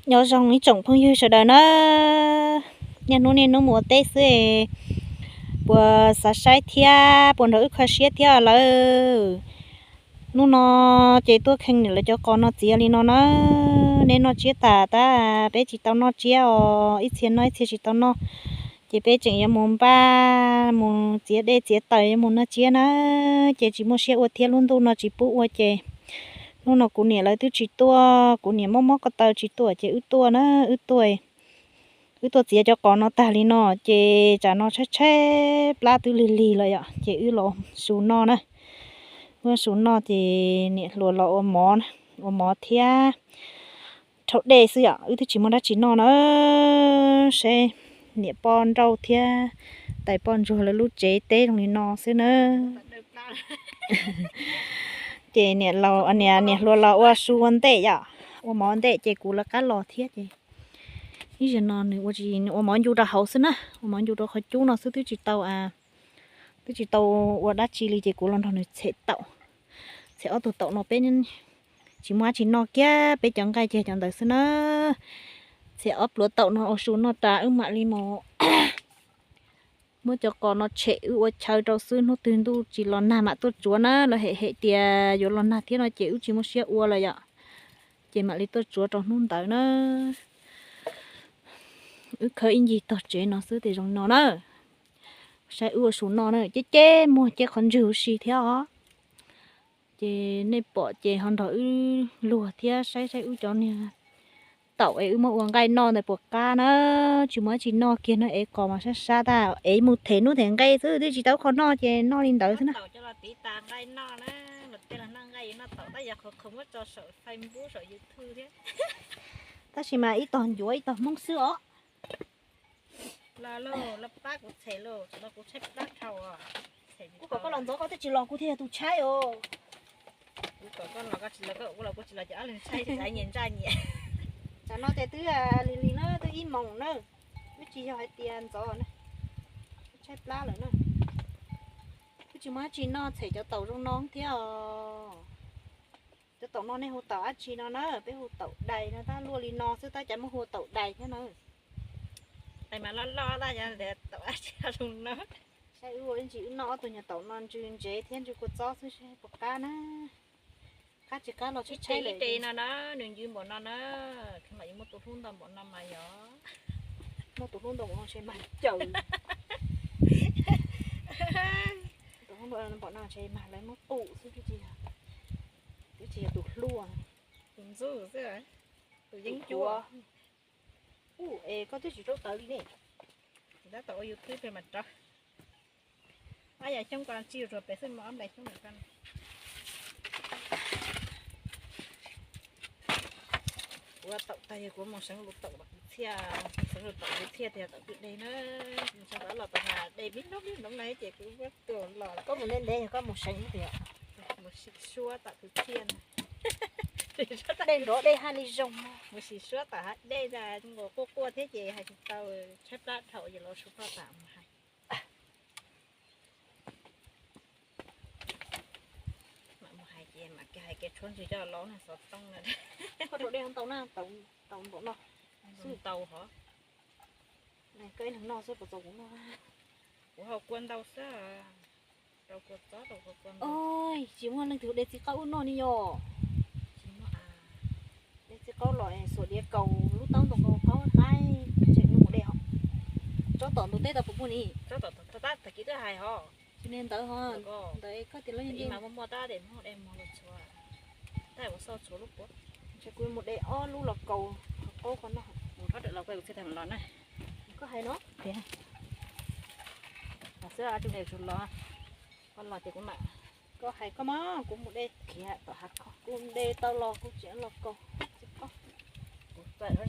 Nyob zoo ib tsoom phooj ywg sawv daws na, niaj hnub niaj hnub mus ua teb xwb, puas xav saib thiab puas nrog wb kho siab thiab lawm? Hnub no ces tuaj kheej niam lawv cov qos no txiav li no na. Neb noj tsiab tas tab peb tsis tau noj tsiab os, ib txhia noj ib txhia tsis tau noj. Ces peb tseem yuav mus npaj mus txiav dej txiav taws yuav mus noj tsiab na, ces tsis muaj siab ua thiab lub ntuj no tsis pub ua ces hnub no kuv niam lawv twb tsis tuaj, kuv niam mob mob ko taw tsis tuaj ces wb tuaj na, wb tuaj, wb tuaj txiav cov qos no tag li no ces tsam no tshaib tshaib plab twb lig lig lawm yom, ces wb los su noj na. Wb su noj ces niam hluas los ua mov, ua mov thiab rhaub dej xwb yom, wb twb tsis muaj dab tsi noj na. Saib niam poj nrauj thiab tais poj ntsuag lawv lub tsev teb zoo li no xwb na. Ces niam, niam hluas los ua su ua ntej yom, ua mov ua ntej ces kuv lawv qab los thiab ces ib zaug no nws ua, nws ua mov ncu rau hauv xwb na, ua mov ncu rau qhov cub no xwb twb tsis tau, twb tsis tau ua dab tsi li ces kuv los nrog nws txhem taum, txhem ob tug taum no peb tsis muaj dab tsi noj kiag, peb cov nqaij ces cov ntawd xwb na. Txhem ob pluav taum no ua su noj tas wb mam li mus muab cov qos no tshem wb ua chaw rau xwb, hnub twg ntuj tsis los nag mam tuaj tsuav na, lawv hem hem tias yuav los nag thiab no ces wb tsis muaj siab ua lawm yom, ces mam li tuaj tsuav rau hnub ntawd na. Wb khawb ib ncig tog tsev no xwb ces zoo no na. Saib wb ua su noj na, ceb ceb muag ceb qhov ntswg huv si thiab os. Ces nej pom ces ho nrog wb luag thiab saib saib wb cov niag taum es wb muab ua nqaij noj ntawd puas qab na. Tsis muaj dab tsi noj kiag na, ev qos mas sab sab tag, ev mus them nuj them nqe xwb twb tsis tau qhov noj ces noj li ntawd xwb na. Tab sis mas ib tog ncuav ib tog hmoob xwb os. Kuv kom koj los ntxov koj twb tsis los kuv thiaj yog tus tshaib os. Kuv kom koj los koj tsis los, koj ua los kuv tsis los ces ob leeg tshaib nyias ntsaj nyias. Tsam no ces twb lig lig na, twb ib moos na, twb tsis yog hais tias ntxov na, tshaib plab lawm na. Twb tsis muaj dab tsi noj, txhem cov taum zoo no thiab os. Cov taum no nej hu taum dab tsi no na? Peb hu taum dais no, tab luaj li no xwb tab cas muaj hu taum dais thiab na. Dais mas loj loj tab, taum dab tsi zoo no. Saib wb ua ib ntsis wb noj ob tug nyuag taum no ntsw ntsev thiab ntsw kua txob xwb seb puas qab na. Qab tsis qab los tshaib tshaib lawm. Ib re no na, nws ncw npaum no na, mam yuav muaj tus hlub ntau npaum no mas yog. Muaj tus hlub ntau npaum no ntshe mag caws. Tus hlub npaum no ntshe mag lawv muab qum xwb, twb tsis yog tus hlub, tus ntxub xwb, tus yeeb ncuab. Ub, es koj twb tsis rau tawv li ne. Tab tom ua YouTube pem mas rau. Ab, yam xyoob ko tsis rau pem xwb mas ob nplais xyoob ko. Kuv taum tag yog kuv mus seev lus taum kwv txhiaj, seev lus taum kwv txhiaj tias taum kwv deg na. Mus seev los tom mas dej mib nrob mib nrob na ces kuv tuaj los. Koj mus ntev ntev yog koj mus seev tias mus sim suab tom kwv txhiaj na. Dej nrov dej haj li zoo. Mus sim suab tom hav dej na, quaj quaj thiab ces hais tsis tau, tshaib plab dhau ces los su noj tas mus hais. Mam mus hais ces mam hais kev tshuab ntsws coj los na xov tooj na. Koj rau dej ntau na, taum npaum no. Ntau hov. Koj ib leeg noj xwb puas txaus kuv noj? Kuv hau kua ntau xwb. Rau kua txob rau kua ntau. Tsis muaj leej twg de txiv qaub wb noj ni yom. Tsis muaj. De txiv qaub los xuas diav kaus lub taub ntoo qaub qaub qaib tseem mus de hos. Tsob tom ntug teb tau puas muaj ni? Tsob tom tag kis twb hais hos. Tsis li ntawd hos. Ntawd koj tias lub ib mas muaj muaj tab de muaj de muag los txhua. Tab ua xoj txhua lub puab. Ntshe kuv mus de ob lub los kaus qaub ko noj. Mus rov los kuv txhij tag los na. Koj hais no. Xwb tsis de tsuas los. Koj los ces kuv mam. Koj hais koj mas kuv mus de khiav tom hav koj, kuv de tau los kuv tseem los kaus.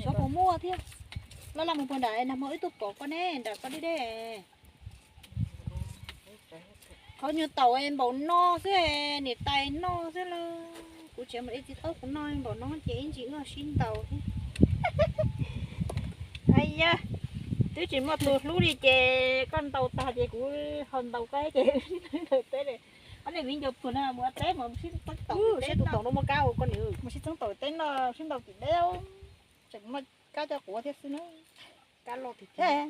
Xyov puas muaj thiab. Laj laj mus puag nram nag hmo wb tuaj pom koj ne, nram koj deb deb. Qhov nyuag taum npaum no xwb, niam tais noj xwb lauj. Kuv tseem mus de txiv qaub kuv noj npaum no ces ib ntsis wb ho sib ntaus thiab. Ai yog, twb tsis muaj tus hlub li ces koj ntaus tag ces kuv ho ntaus koj ces ntaus teb li. Ob niag viv ncaus puag no mus ua teb mas sib txeeb taum, sib tus taum no muaj kab ua koj nws mus sib txeeb taum teb no sib ntaus tim deb. Tseem muaj kab coj quav thiab xwb na. Kab loj tiag tiag.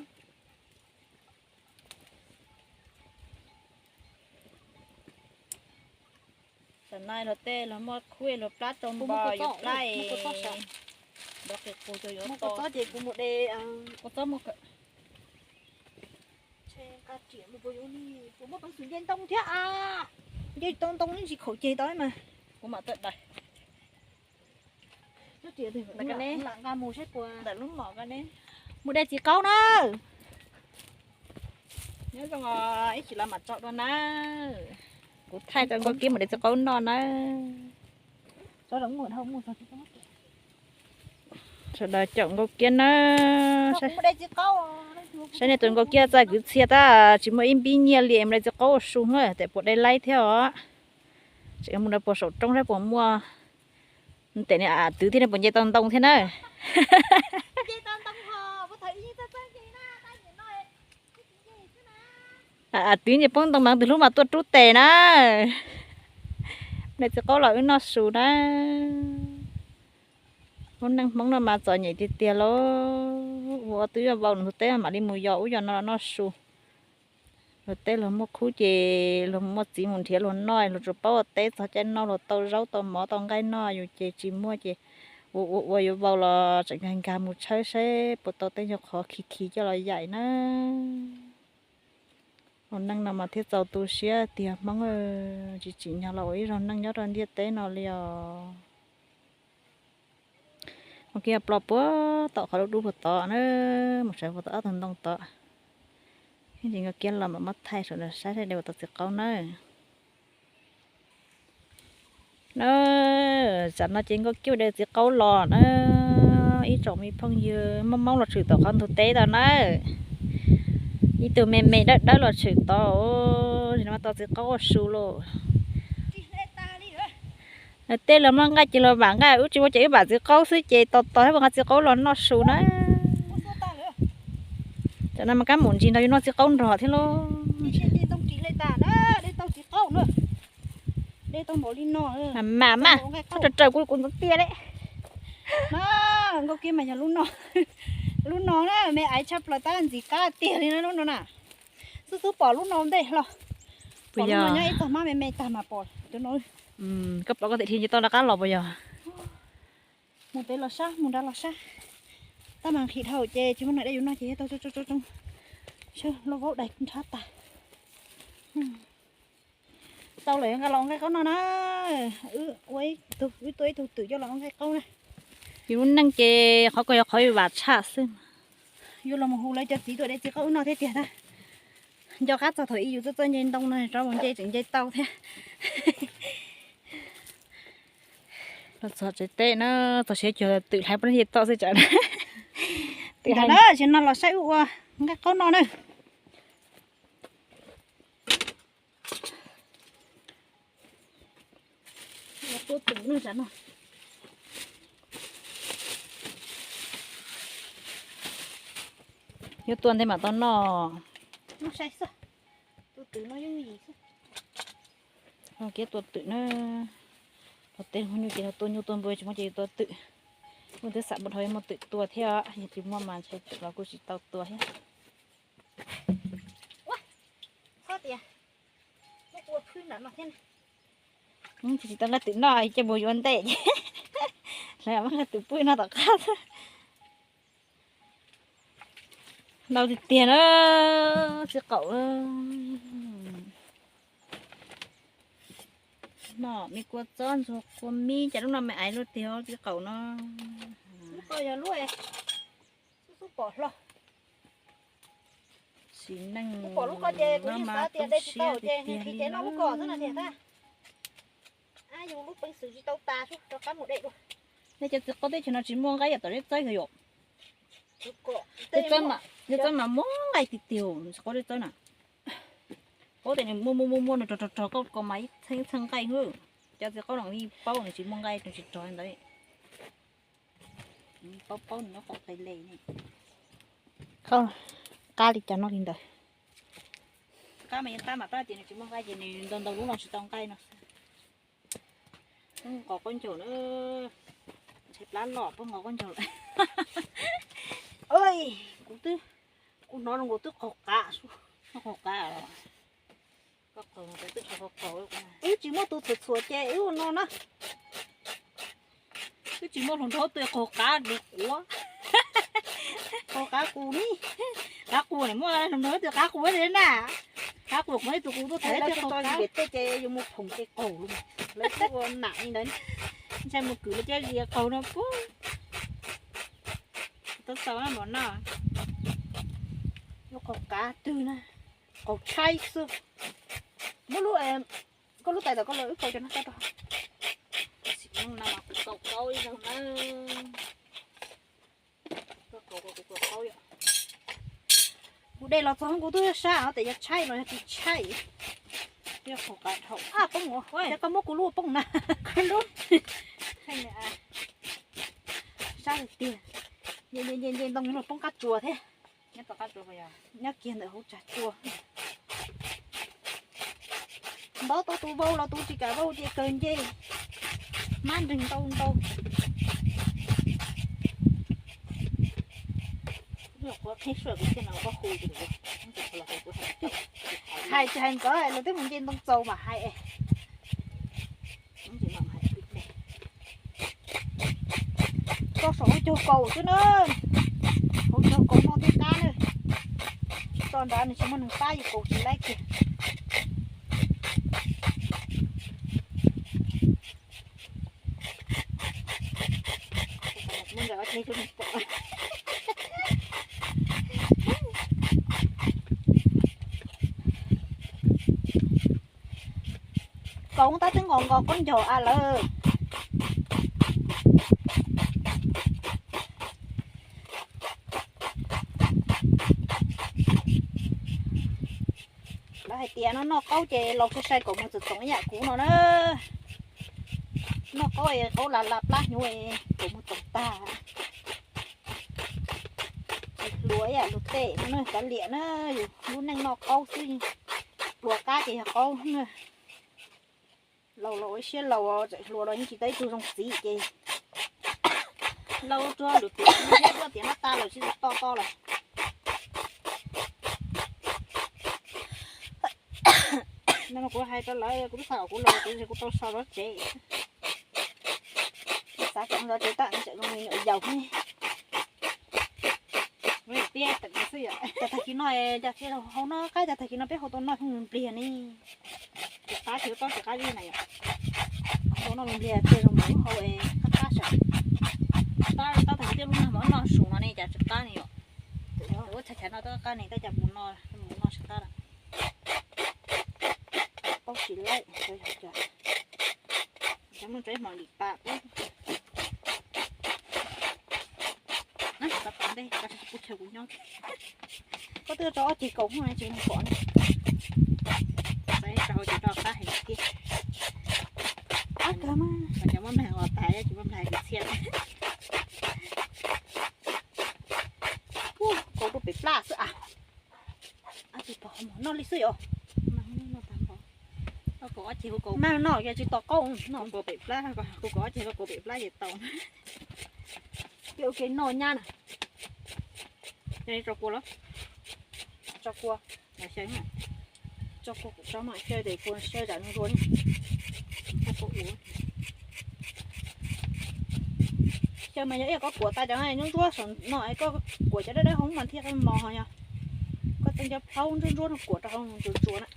Tam no luag tej luag muaj khub luag plab rau npo yuav plab es dov qis qus rau yuav to. Ces kuv mus de kua txob muaj kawm. Nqa riam mus puas yuav li, kuv muaj peev xwm nce ntoo thiab a. Nce tau ntoo ib ntsis khaum ceg tau mas. Kuv mam tawm daim. Mus de txiv qaub na. Nyob zoo, ib chim los mam tso dua na. Kuv thaij rau Nkauj Kiab mus de txiv qaub noj na. Sawv daws caum Nkauj Kiab na. Saib nej tus Nkauj Kiab txawj kwv txhiaj tab tsis muaj ib npib nyiaj li mus de txiv qaub ua su na, tes puas de laib thiab os. Tseem mus rau puas saum roob saib puas muaj. Tes nws twv thiab nws puas nce tau ntoo thiab na. Twv nce poob ntoo mas tus hlub mas tuaj rub tes na. De txiv qaub los wb noj su na. Lub neej Hmoob no mas txom nyem tiag tiag lauj. Ua twb yog vau nws tus teb mam li mus yos ub yos no los noj su. Luag teb luag muaj khub ces luag muaj txiv mus nrhiav luag noj, luag tsuas paub ua teb txog caij noj luag tau zaub tau mov tau nqaij noj, yus ces tsis muaj ces ua ua ua yuav vau los tseem nkag nkag mus tshawb saib puas tau tej nyuag qhov khi khi coj los yaim na. Lub neej no mas thiaj txaus tu siab tiag Hmoob, tsis tsim nyog los ua ib zaug neej nyob rau ntiaj teb no li os. Mus kiag plo puag tom qhov dub dub puag tod na, mus sawv puag tom ob tug ntoo tod. Ib ntsis Nkauj Kiab los mam muab thaij sawv daws saib seb de puas tau txiv qaub na. Na, tsam no ces Nkauj Kiab de txiv qaub los na. Ib tsoom me phooj ywg, Hmoob Hmoob los tshwm tom qhov ntug teb tod na. Ib tug me me dawb dawb los tshwm tod, tsis no mas tau txiv qaub ua su lauj. Tej los muaj nqaij ces los vam nqaij, wb tsis muaj ces wb vam txiv qaub xwb ces tos tos thiab puas nqa txiv qaub los noj su na. Tam no mas kab mus ntsis nrog yus noj txiv qaub nrog thiab lauj. De tau txiv qaub na. De tau npaum li no. Mas mas mas, raws raws kuv kuv ntxov tiag li. Nkauj Kiab mas yog lub no, lub no na me aiv tshaj plaws tab ntxim qab tiag li na lub no na. Xub xub pom lub no ntej hlo. Pom lub no nyob ib tog mab me me tag mas pom tus no. Koj pom koj tes dhia nce tau nram qab los puas yog? Mus pem los sab, mus nrad los sab. Tab mas nqhis dhau ces tsis muaj neeg de yus noj ces thiaj tau tsoo tsoo tsoo. Sawv los vaub dais nrhab tas. Tau lawm yuav nqa los ua nqaij qaub noj na. Wb ua ib tug, wb tua ib tug twm coj los ua nqaij qaub na. Yus lub neej ces qhov ko yog qhov yus vam tshaj xwb. Yus los mus hu lawv cov txiv tuaj de txiv qaub wb noj thiab tiag tab. Nco qab txog thaum ub yus txawj txawj nce ntoo no rov mus nce tseem nce tau thiab. Los txog tsev teb na, txog siav cuag twm hlais poj niam toj xwb tsam. Twm hlais na, tsis no los saib wb ua nqaij qaub noj na. Tua twm no tsam no. Yuav tua ntej mam tau noj. Tus twm no yooj yim xwb. Kiab tua twm na. Los tej nyuj ces los tua nyuj tua npua, tsis muaj ces tua twm. Muaj twb xam npua dhau muaj twm tua thiab, yog tsis muaj mas ntshe los kuj tsis tau tua thiab. Tsis tau nqa twm noj, ces mus yuav ntej ces lawv muab nqa twm pw no tom qab xwb. Ntau tiag tiag na, txiv qaub. No me kua txob ntxuag kua mib, cas lub no me aiv luaj tiag txiv qaub no. Lub ko yog lub xub xub pom hlo. Sim neej pom lub ko ces kuv yeej xav tias de tsis tau ces nqhis ces noj lub ko xwb no tiag tab. Yus lub peev xwm tsis tau tas, rov qab mus de dua. Nej cov txiv qaub teb chaws no tsis muaj nqaij yam tom zeb txawb yom? Zeb txawb mas muaj nqaij tiag tiag, txiv qaub zeb txawb na. Qaub tias nws muaj muaj muaj muaj nws rog rog rog koj ko mas ib txheej ib txheej nqaij xwb. Cov txiv qaub no yeej paub nws tsis muaj nqaij, nws tsis rog li ntawd. Paub paub nws nyob qhov qe le ne. Qab li cas noj li ntawd. Qab mas yog qab mas tab tias nws tsis muaj nqaij ces nws ntau ntau lub no tsis tau nqaij no. Qos qaub ncaug na. Tshaib plab loj pob nqos koj ncaug lawm. Kuv twb, kuv hnov zoo nkaus twb qaug qav, qaug qav, wb tsis muaj tus txhuam txhuam ces wb ua no na. Wb tsis muaj hluas nraug twg qaug qav li quav. Qaug qav qus ni. Qav qus ne, muaj hluas nraug twg qav qus li na. Qav qus qus ib tug qus tuaj tham ib tug qaug qav. Tej ces yuav mus phoom ces qaug lawm, lawv twb ua nam li ntawd, ntshai mus kwv lawv caj zis qaug no pub. Tau xaus no, yuav qaug qav twg na, qaug tshaib xwb. Muab lub, koj lub tais tawm koj los wb qaug cov no tso rau. Tsis muaj no mas kuv qaug qaub ib zaug na. Kuv de los txog kuv twb sab os, tias yog tshaib los yog tsis tshaib. Poob ua, ces koj muab kuv lub poob na. Sab tiag tiag. Nce nce nce ntoo los poob qab tsuas thiab. Nyob kiag ntawm hauv tsag tsua. Ntaub tau tus vau los tus tsis kam vau ces kawg nce. Mab nreeg ntau ntau. Hais tsis hais ntxov lawv twb mus nce ntoo txaus mam hais. Tso saum hauv caug kaus xwb na. Hauv caug kaus noj thiab qab na. Tso nrad nws tsis muaj neeg pab, yus kaus tsis laib kiag. Kaus tab twb nqos nqos khaub ncaws a lawm. Lawv hais tias no noj qaub ces laus sai sai kaus muag txoom txoom ib yam kuv no na. Noj qaub es qaub las las plab hnyuv kaus muag txoom tag. Tsis hluas ib yam luag tej no na, kav liam na, yus lub neej noj qaub xwb. Pluas qab ces yog qaub na. Laus los ua ib siab laus, txawm hluas los yeej tsis tau ib tug zoo txiv ces laus rau lwm tiam, thiab tiam no tas lawm tsis to to lawm. No kuv hais rau lawv, kuv twb xav kom kuv los kuv kuv tau so zov tsev. Xav kom zov tsev tag tseem zoo li nyuam yaus thiab. Cas tag kis no, cas hauv no qab, cas tag kis no peb hau tau noj ib pliag ne. Tus qab tsis qab, tus qab vij na yom. Hau noj ib pliag tsiaj zoo mus lub hau qab qab saum. Tab tab tag kis tej lub nag hmo noj su no ne cas tsis qab ne yom. Ua txhais chav no tab qab ne tab cas mus no, mus no tsis qab lawm. Paub tsis laib, cov muaj tso ib hmos lim pas. Tab tom ntej, kuv chaw kuv nyob. Koj twb tso ob ceg kaus hmoob tsis pom ne. Rau hauv ces rau qab heev tiag. Qab kawg mas. Cov muab nplaig os tas, tsis muab nplaig kwv txhiaj lawm. Kaus rau pem plab xwb a. Ab tsis pom, noj li xwb yom. Mag noj ces tsis to qaub, noj kaus pem plab, kuv kaus ob ceg kaus pem plab ces tau. Ua ke noj nyab na. Tso kua los? Tso kua. Tso kua kuv tso mam xyaw tes kua xyaw tsam nws zuag ne. Xyaw mas yog ib yam koj kuam tas cov ntsuab ntsuab saum no es koj kuam cov dawb dawb hauv mas thiaj mos ho yog. Koj txeeb cov plhaub ntsuab ntsuab no kuam rau hauv ntsuab ntsuab na.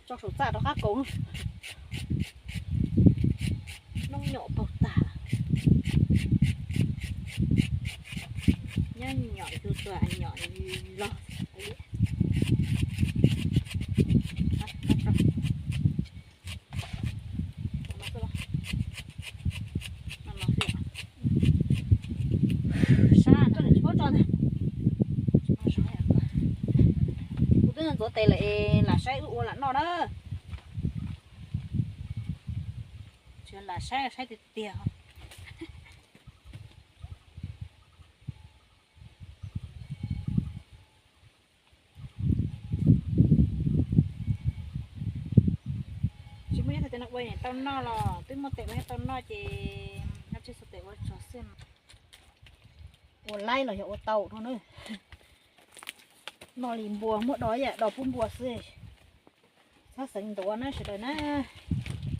Tso saum txaj rov qab kaus. Noob nyom paug tag. Nyob nyom tus tuag nyom log. Kuv twb ntxuav tes lawm es lam saib wb ua lam noj na. Lam saib saib tiag tiag. Tes no ua tau noj los twb muaj tes ua tau noj ces noj tseg xuas tes ua tsov xwb. Ua laib los yog ua tau no na. Noj li npua muab do ib yam do pub npua xwb. Txhob xeev ntuav na sawv daws na.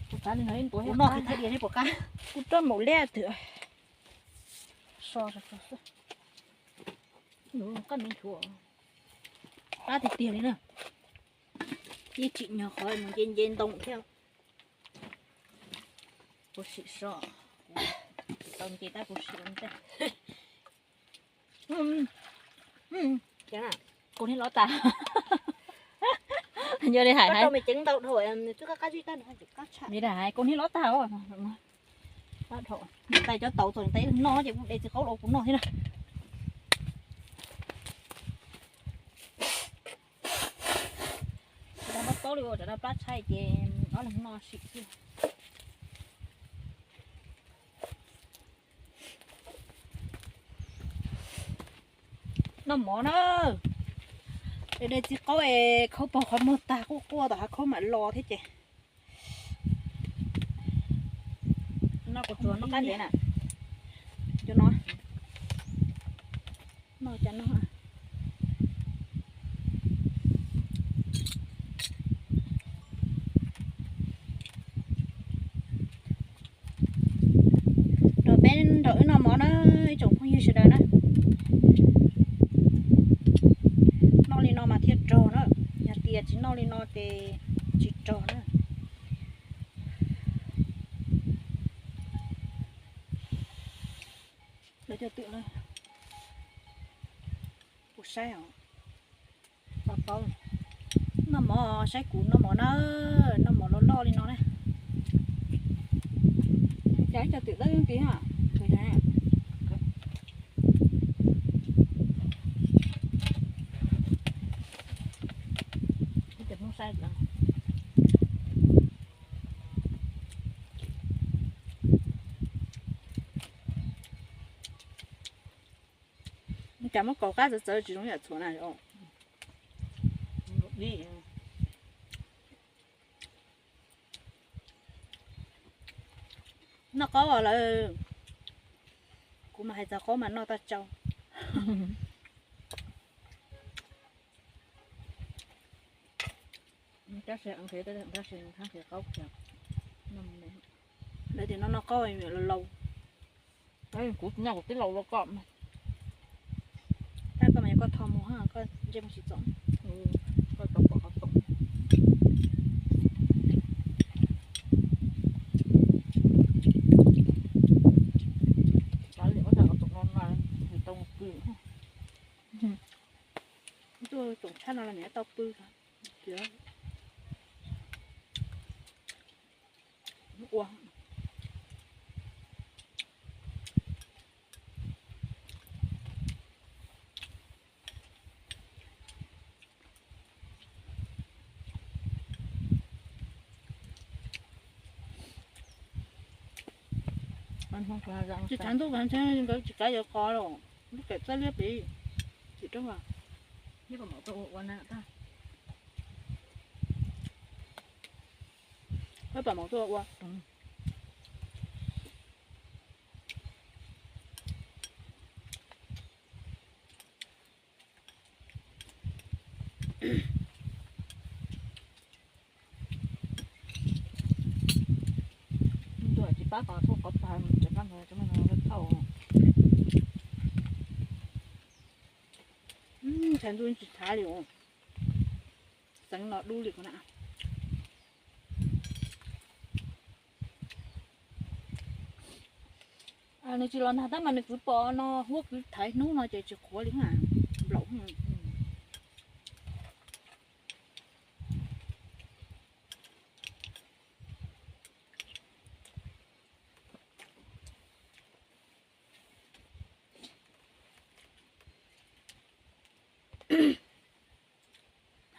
Kuv xav li no ntuav kuv noj thiaj dias ne puas qab. Kuv roj maum liab twg. So so so xwb. Qab tiag tiag li na. Yeej tsim nyog qhov mus nce nce ntoo thiab. Kuv sim so, tsis tau nce tab kuv sim ua ntej. Kuv niag lov tas. Yog li hais hais, kuv niag lov tas. Tais cov tau txog tais noj ces kuv de txiv qaub los kuv noj thiab na. Tsis tau muab taub li ua cov no plab tshaib ces ob leeg noj sim xwb. Noj mov na. De txiv qaub es khaub pog qhov muag tag quaj quaj tom hav khaub mam los thiab ces. Noj kuv tsuas noj qab ntev na. Cov no. Noj cov no. Nrog peb nrog wb noj mov na ib tsoom phooj ywg sawv daws na. Noj li no mas thiaj rog na, yog tias tsis noj li no ces tsis rog na. Lawv cov twm na, kuv saib os. Noj mov saib kuv noj mov na, noj mov loj loj li no na. Cas ib co twm dawb tig ha. Cas muab kaus qab txawv txawv tsis zoo yam txhuam na. Noj qaub lawm, kuv mas hais txog qaub mas noj tag tsau. Lawv tias no noj qaub laus laus. Kuv noj kuv twb laus dua koj. Tab koj mas yog koj tho mus, koj ntsej muag tsis txaus. Tuaj tsoom tshaj no los nws tau pw. Ua. Tsis tshav ntuj nkawd tsis kav yuav qos los, lub kaim txaj liab pem tsis rau. Pab pam maum tuaj ua. Ntuj tsis pab qos tuaj qos pag, cov pab no cov no thauj. Tshav ntuj tsis tshav li os. Xeev no dub li ko na. Nws tsis los nag tab mas nws kwv pom no huab kwv thaiv hnub no ces tsis qhuav li na. Nplaum.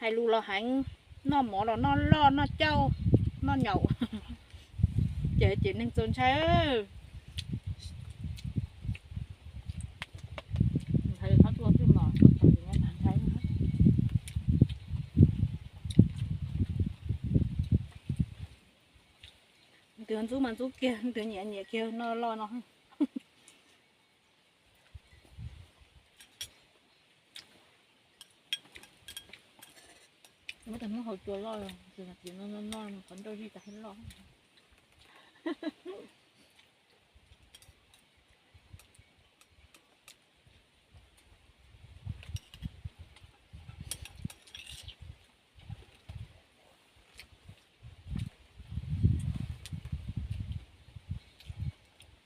Hais lus los heev, noj mov los noj loj noj cauj, noj nyaum, ces ces neeg txaus ntshai. Ntshai, ntshai. Ntshai. Ntshai. Twg ntxub mas ntxub kiag, twg nyiam nyiam kiag no loj no. Muab tag hnub hau cua loj, no no no qhov nrauj zij tas loj.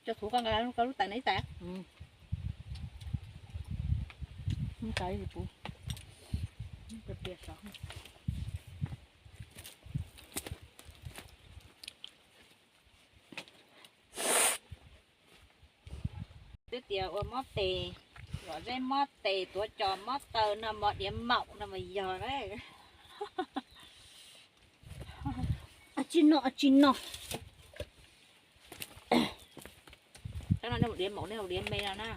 Cov txhuv koj nqa koj lub tais no ib tais. Tais puv. Twb tias ua mob tes, lom zeb mob tes, tuav cos mob taw no mov diav maum no mas yog lawm. Tsis no, tsis no. Rab no nej hu diav maum, nej hu diav me no na.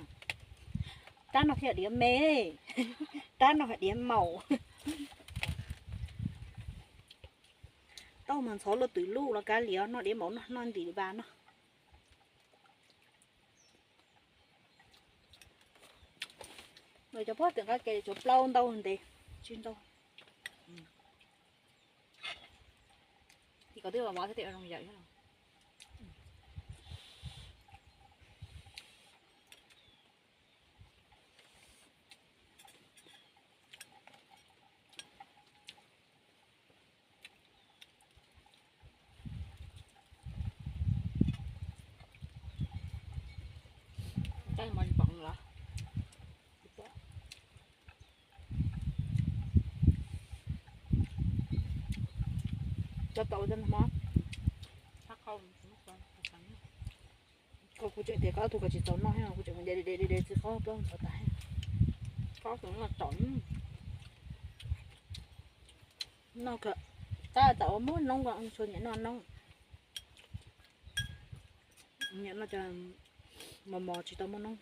Rab no thiaj diav me, rab no hais diav maum. Tau mas ntxhov luaj twm luj los kav liam, noj diav maum noj noj ntim li vas no. Cov pob tiam nqa ke tsuav plaub ntau ntev, tsis ntau. Ces kom twb mov thiab tias zoo yam thiab. Cov tau cov no, kuv tseem tias koj tus koj tsis txaus noj, kuv tseem de de de de txiv qaub plaub ntxhov tas. Qaub tus no tau noj, tab tom ua muab noob, tsis nyiam noj noob. Nyiam noj cov mos mos tsis tau muaj noob.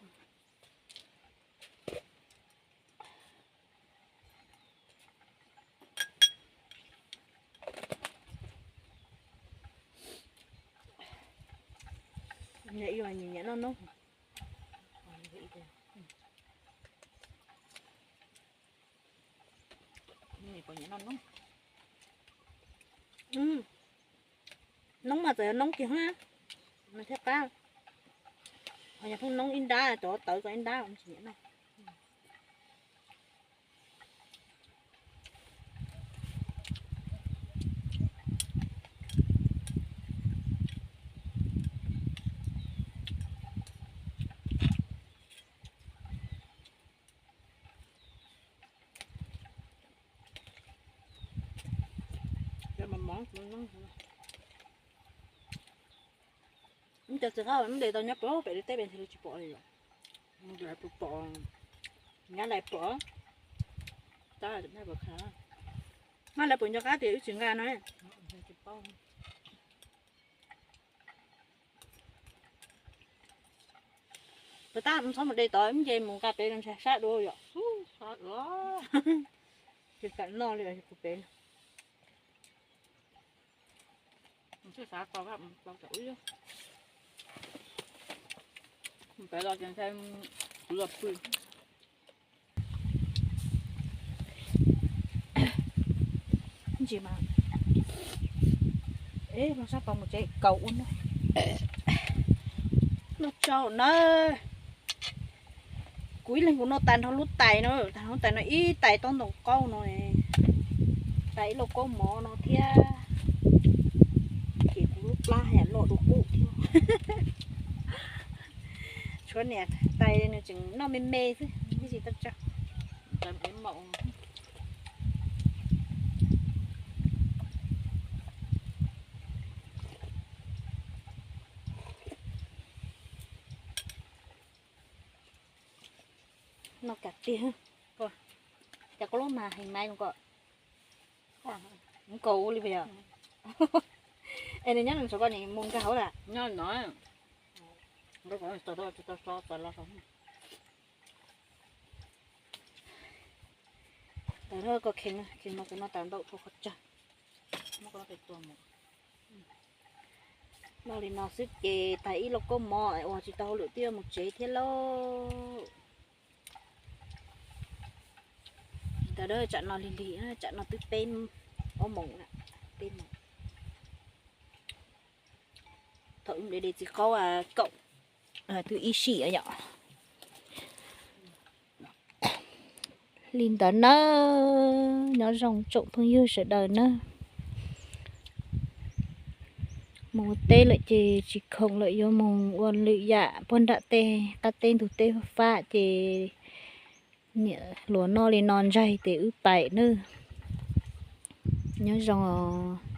Nyiam noj noob. Noob mas txawm yog noob kiag thiab qab, ho yog pheej noob ib nrab, cov tawv txog ib nrab tsis nyiam noj. Cov txiv qaub de tau nyob pem teb pem ntxhais tsis pom li os. Pom, nyab lawv pom, tab pom khav, mas lawv pom nco qab tias wb tsis nqa no. Puas tab txhob mus de tod, ib nce mus nqa pem ntshai sab dua yom. Tsis kam noj li kuv pem. Pem los ces ntshai kuv los pw. Ntsis mas, es no sab tod mus tsev kaus ua no. Noj tsau na. Kuv ib leeg kuv noj tas nrho lub tais no, tas nrho lub tais no ib tais taub ntoos qaub no, tais ib lauj kaub mov no thiab. Ces kuv lub plab yam loj dua qub thiab. Tshuav niam tais nws tseem noj me me xwb, ib tsis tau tso. Noj kam tiag. Cas koj lub mas heev mas zoo kom nkaus ua li puas yog? Es nws nyob nws saum koj, nws mus nkag hauv lawm. Nyob no, nkawd kom tau tau so tau los. Tawm los koj kheev, kheev no kuv noj tas ntau dhau qhov tsawg. Muab koj pem tua mus. Noj li no xwb ces tag ib lauj kaub mov uas tsis tau hauj lwm twb yuav mus tsev thiab lauj. Ntawd tsam no lig lig, tsam no twb peb, ob moos, peb moos. Thaum ub de txiv qaub kaum, twb ib sij yom. Li ntawd nawb, nyob zoo tsoom phooj ywg sawv daws nawb. Mus ua teb lawm ces tsis khoom lawm, yuav mus ua lwm yam puag nram tej qab teb ntug teb fab ces niam hluas noj li no ntsaig ces wb pais nawb. Nyob zoo os.